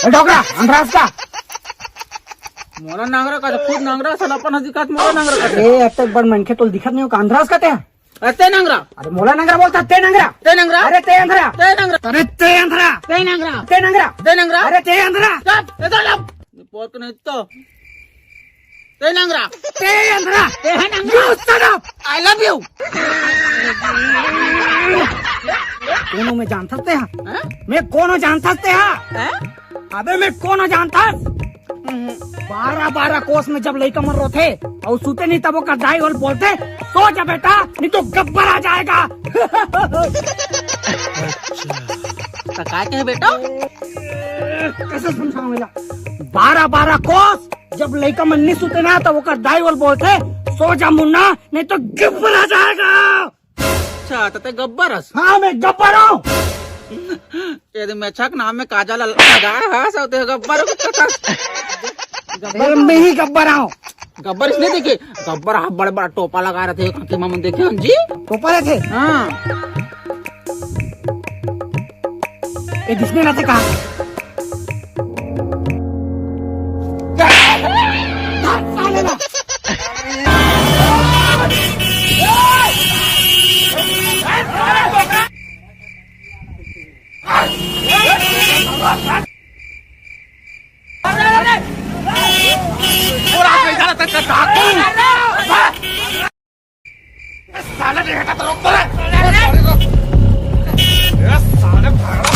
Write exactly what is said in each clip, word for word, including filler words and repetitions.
ए, डोकरा, अंधरास का? मोला नांगरा का, खुद नांगरा, साला अपन हंसी का, मोला नांगरा का। ए, अतक बड़ मनखे तोल दिखत नहीं हो का? अंधरास का ते? अरे ते नांगरा। अरे मोला नांगरा बोलता, ते नांगरा। ते नांगरा। अरे ते अंधरा। ते नांगरा। अरे ते अंधरा। ते नांगरा। ते नांगरा। ते नांगरा। अरे ते अंधरा। चुप, इधर आ। रिपोर्ट को नहीं तो। ते नांगरा। ते अंधरा। ते है नांगरा। You shut up! I love you. कोनो मैं जानता ते हा? हैं? मैं कोनो जानता ते हा? हैं? अबे मैं कोनो जानता? हम्म। बारह बारह कोस में जब लइका मन रोथे अउ सुते नहीं तब ओकर दाई ओल बोलथे, "सो जा बेटा, नहीं तो गब्बर आ जाएगा।" अच्छा। तो का कहे बेटा? कैसे समझाऊं बेटा? बारह बारह कोस जब लइका मन नहीं सुते ना, तब ओकर दाई ओल बोलथे, "सो जा मुन्ना, नहीं तो गब्बर आ जाएगा।" अच्छा, त ते गब्बर हस? हाँ, मैं गब्बर हूँ। ये तो मैं छक नाम में काजल लगाए हस, अउ ते गब्बर हो कथस। गब्बर, मैं ही गब्बर हूँ। गब्बर इसने देखे, गब्बर हा बड़ा बड़ा टोपा लगा रहे थे, काकी मामन देखे हम जी। टोपा रहे थे? हाँ। ये दिसने ना थे कहा। साले नहीं हटा तो रोक तो रे। ए, साले भागड़ा।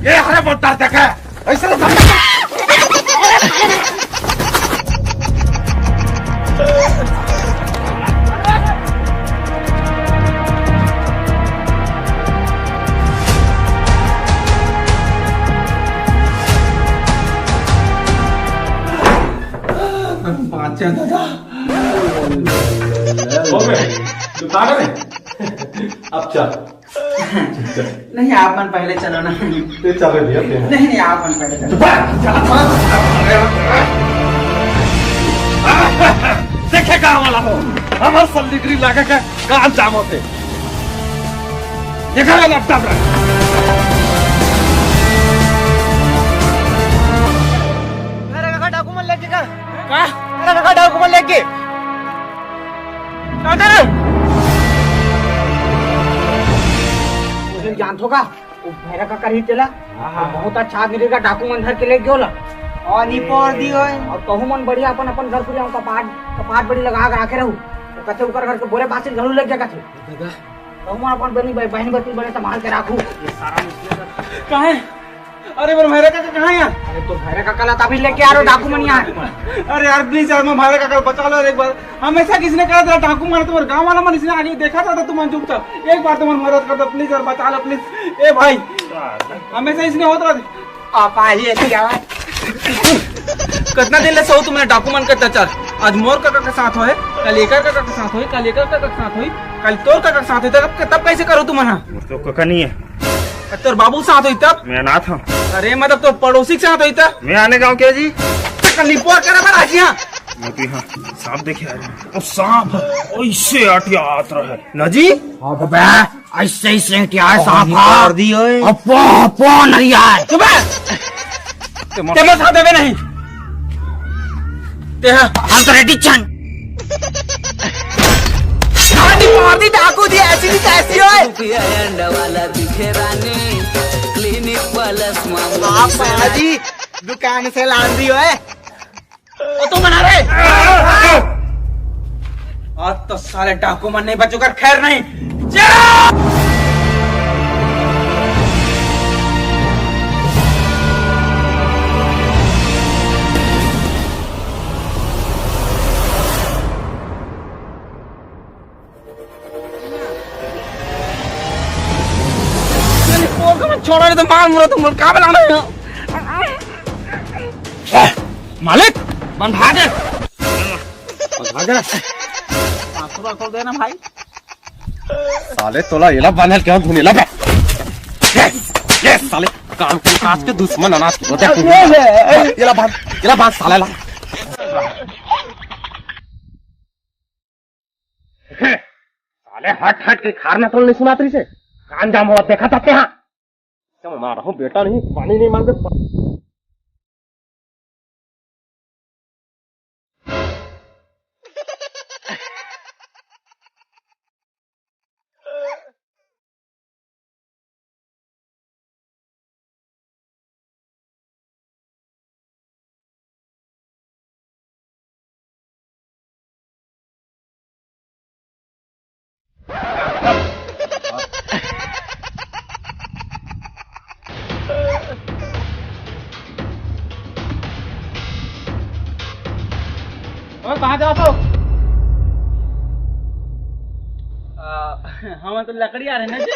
ये हरे बोलता देखे। ऐसे तो बाँचे दादा। हो गए? तू कहाँ गए? अब चल। नहीं, आप मन पहले चलो ना। ते चले भैया, ते। नहीं, नहीं, आप मन पहले चलो। चुप रह, चल, चल, चल। देखे कहाँ वाला हो, हमार सल्लीगरी लागे के कहाँ जाम होते। देखा ना लैपटॉप रख। मेरा काका डाकू मन लेके का? का? मेरा काका डाकू मन लेके। दादा रे! उस दिन जानथो का? वो भैरा काका रही तेला? हाँ, हाँ। बहुत अच्छा आदमी रहेगा, डाकू मन धर के ले गयो ला। और निपोर दी होय। और कहूँ मन बढ़िया अपन, अपन घर पुरिया कपाट, कपाट बड़ी लगा के रखे रहू। वो कथे ऊपर घर के बोरे बासी घरू ले गया कथे। दादा। कहूँ मन अपन बनी बहन बती बड़े संभाल के रखू। ये सारा मुश्किल है। काहे? अरे, मोर भैरा काका कहाँ हे यार? अरे, तो भैरा काका ला तभी लेके आ रहे हो, डाकू मन यहाँ। अरे यार, please यार, मैं भैरा काका बचा लो यार एक बार। हमेशा किसी ने कहा था, डाकू मन तुम्हारे गाँव वाला मन इसने आगे देखा था, तो तुम चुप था। एक बार तुम्हारी मदद कर दो, please यार, बचा लो, please। ए भाई, हमेशा इसने होता रहता। आप आ ही ऐसी आवाज। कितना दिन ले सहू तुमने डाकू मन के अत्याचार? आज मोर काका के साथ होय, कल एकर काका के साथ होय, कल एकर काका के साथ होय, कल तोर काका के साथ होय, तब, तब कैसे करो तुम ना? मोर तो काका नहीं है। तोर बाबू साथ होई तब? मैं अनाथ हूँ। अरे मतलब तोर पड़ोसी के साथ होई तब? मैं आने गाँव के जी। तो कल निपोर करे बर आज यहाँ। मोती हाँ, सांप देखे आ रहे हैं। वो सांप ऐसे अटियात रहे। ना जी? हाँ बबे, ऐसे ही सेंटिया है सांप निपोर दी ओए। अपो, अपो नहीं आए। चुप है। ते मोर साथ देवे नहीं। ते हा। हम तो रेडी चंग। शादी मार दी डाकू दी ऐसी दी तैसी होए। रुपया अंडा वाला दिखे रानी, क्लिनिक प्लस मामू। आप पाजी दुकान से लान दी होए। ओ तू मना रे। आज तो साले डाकू मन नहीं बचूंगा, खैर नहीं। जा! छोड़ा नहीं तो मार मुरा तुम लोग, का बनाना है? ए, मालिक, बंधा दे। बंधा दे। पाँच सौ रुपया खोल देना भाई। साले तोला एला बांधल क्यों धुनेला बे? ये, ये साले। काम के काज के दुश्मन अनाज के होते हैं। ये ला बांध, ये ला बांध साला ला। साले हट हट के खार में कौन नहीं सुनात रही से? कान जाम हुआ देखा था क्या? क्या मार रहा हूँ बेटा, नहीं पानी नहीं मांगे। ओ, कहाँ जाओ तो? आ, हम तो लकड़ी आ रहे हैं ना जी।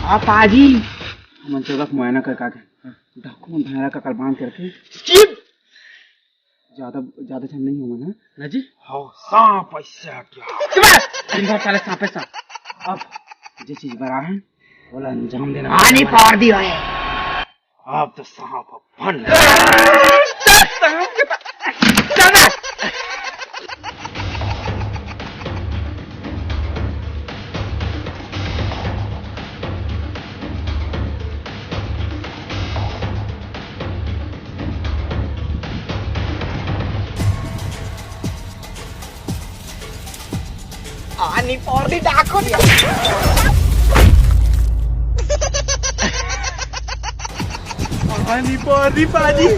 आ पाजी, हमन चौदह मुआयना कर का के डाकू मन भैरा का कल बांध करके। चुप! ज्यादा, ज्यादा झन नहीं हो मन, हाँ? ना जी? हो, सांप ऐसे हट गया। चुप! दिन भर साले सांपे सांप। अब जे चीज बड़ा है, ओला अंजाम देना आनी पड़ेगा। पार दिया है। अब तो सांप अपन। आनी पौरी डाकू। आनी पौरी पाजी।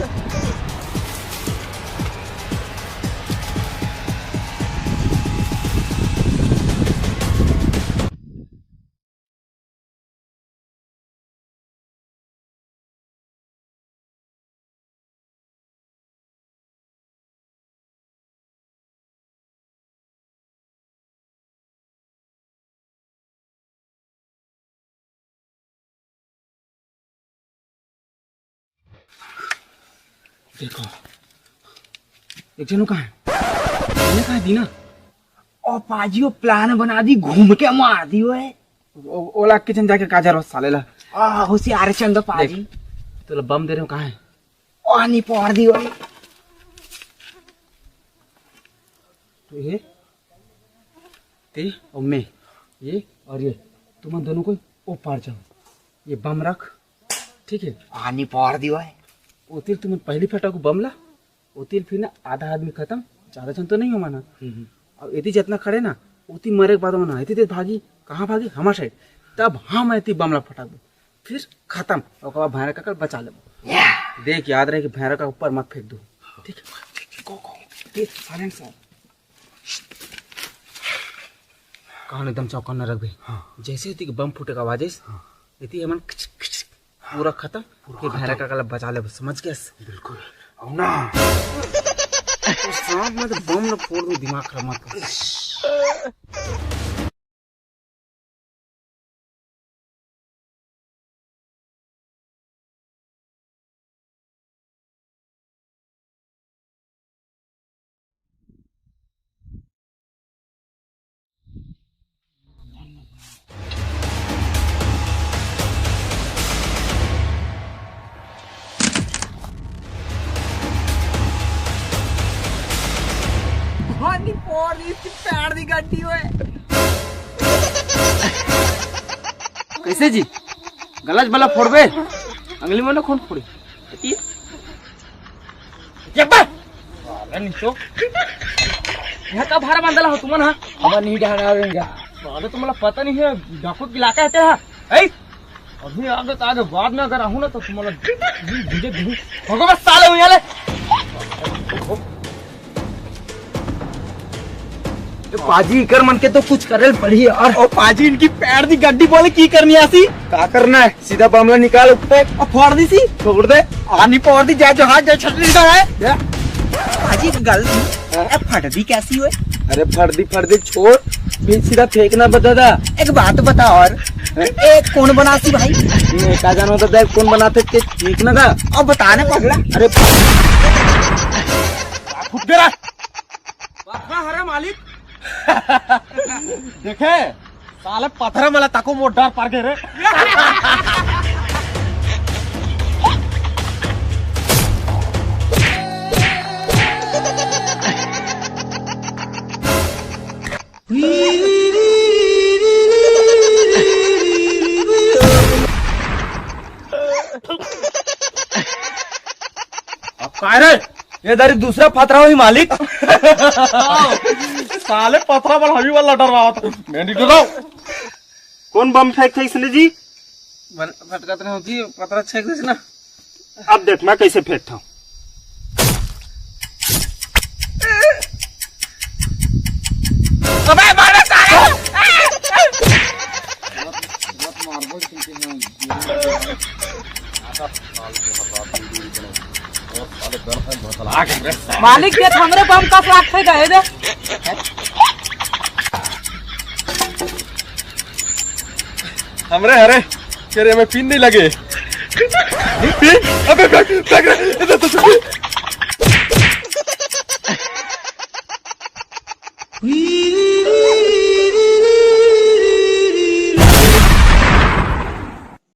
देखो, एक जनो कहाँ है? ये कहाँ है दीना? ओ पाजी, वो प्लान बना दी, घूम के मार दी वो है। ओ, ओला किचन जाके काजर बस साले ला। आ, होशियार चंदो पाजी। देख, तोला बम दे रहे हो, कहाँ है? ओ, नहीं पौर दी वो है। तो ये, ते और मैं, ये और ये, तुम दोनों को ऊपर जाओ। ये बम रख, ठीक है? आनी पौर दी वो है। वो तीर तुम पहली फटा को बम ला, वो तीर फिर ना आधा आदमी खत्म, ज्यादा जन तो नहीं हो माना। हम्म। और इतनी जितना खड़े ना, उतनी मरे के बाद वो ना, इतनी देर भागी, कहाँ भागी? हमारे साइड। तब हम इतनी बम ला फटा दो, फिर खत्म। ओकर बाद भैरा काका बचा लेबो। देख, याद रहे कि भैरा का ऊपर मत फेंक दो। ठीक है? Go, go। तेज, silence हो। कान एकदम चौकन्ना रखबे। हाँ। जैसे ही बम फूटे का आवाज आइस, हाँ। इतनी हमन खिच, खिच, पूरा खत्म। पूरा फिर खत्म। भैरा काका ला बचा लेबो, समझ गया? बिल्कुल। और ना। तो सांप में तो बम ला फोड़ दूं, दिमाग खराब मत कर। भानी पौर दी इसकी पैर दी गड्डी होए। कैसे जी? गलत बला फोड़बे? अंगली में ना खून फोड़ी। ये बा! साला निशो। यहाँ का भारा बांधला हो तुमन, हाँ? हमन नहीं डहना रहेंगे। साले तुम्हारा पता नहीं है, डाकू की इलाका है तेरा। ऐ? अभी आगे तो आगे बाद में अगर आहूँ ना तो तुम्हारा धीरे धीरे भगो बस साले हुई ले। ए पाजी, इकर मन के तो कुछ करे ल पड़ही यार। ओ पाजी, इनकी पैर दी गड्डी बोले की करनी आसी? का करना है? सीधा बमला निकाल ऊपर। अब फोड़ दी सी? फोड़ दे। आनी फोड़ दी, जा जहाज, जा छटनी का है। जा। पाजी, एक गल हाँ? ए, फटदी कैसी होए? अरे फटदी, फटदी छोड़, फिर सीधा फेंकना बता दा। एक बात बता और, ए, कौन बनासी भाई? मैं का जानव दादा, कौन बनाथे के ठीक ना गा। अब बता ना पगला। अरे फुट गया। पथरा हरे मालिक। देखे, साले पथरा मला ताको मोर डर पर गे रे। अब काय रे? ये दारी दूसरा पथरा होही मालिक। साले पथरा बर हमी वाला डरवावत। मैं नहीं डराव। कौन बम फेंकथे इसने जी? बन-, फटकत नहीं होती, पथरा छेक देस ना। अब देख मैं कैसे फेंकता हूँ। अबे मारो साले। मालिक के हमरे बम का स्वाद थे दे दे। हमरे हरे, तेरे में पिन नहीं लगे। पिन? अबे फेंक, फेंक रे, इधर तो फेंक।